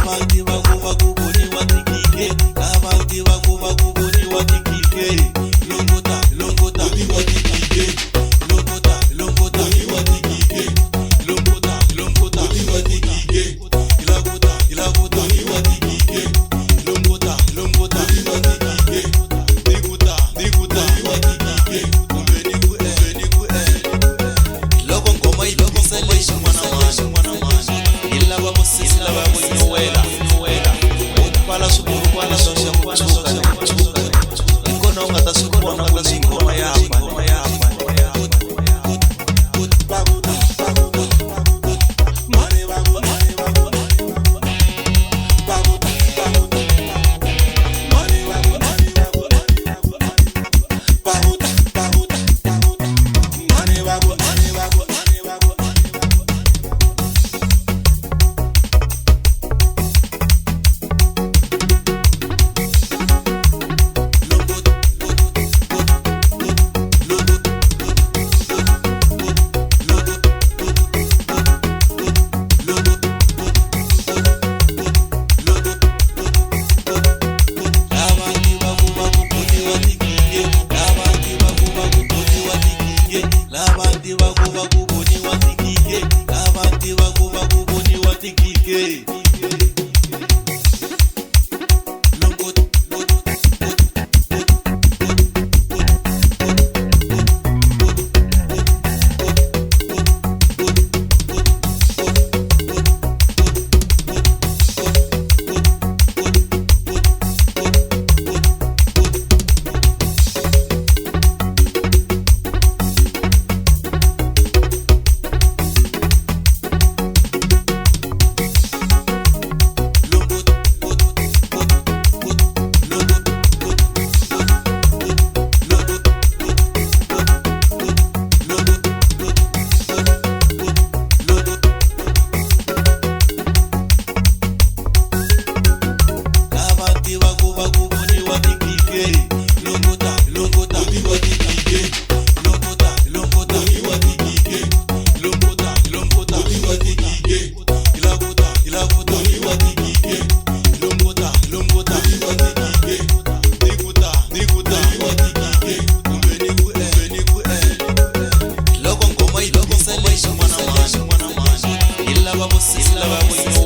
Lava tivaka va ku voniwa tikike, lava tivaka va ku voniwa tikike. Longota, longota, voniwa tikike. Longota, longota, voniwa tikike. Longota, longota, voniwa tikike. Ilakota, ilakota, voniwa tikike. Longota, longota, voniwa tikike. Nikuta, nikuta, voniwa tikike. Kumbe niku kumbe niku Loko nghoma yi bisa lexi n'wana mani, yi lava musisi lava ku nyuwela, u pfala swiburukwana swa xa ku tshuka, hi kona u nga ta swi vona ku leyi nghoma ya hambana. Lava tivaka va ku voniwa tikike, lava tivaka va ku voniwa tikike, lava tivaka va ku voniwa tikike, lava tivaka va ku voniwa tikike. Lava tivaka va ku voniwa tikike. Longota, longota, voniwa tikike. Longota, longota, voniwa tikike. Longota, longota, voniwa tikike. Ilakota, ilakota, voniwa tikike. Longota, longota, voniwa tikike. Nikuta, nikuta, voniwa tikike. Kumbe niku kumbe niku Loko nghoma yi bisa lexi n'wana mani, yi lava musisi lava ku.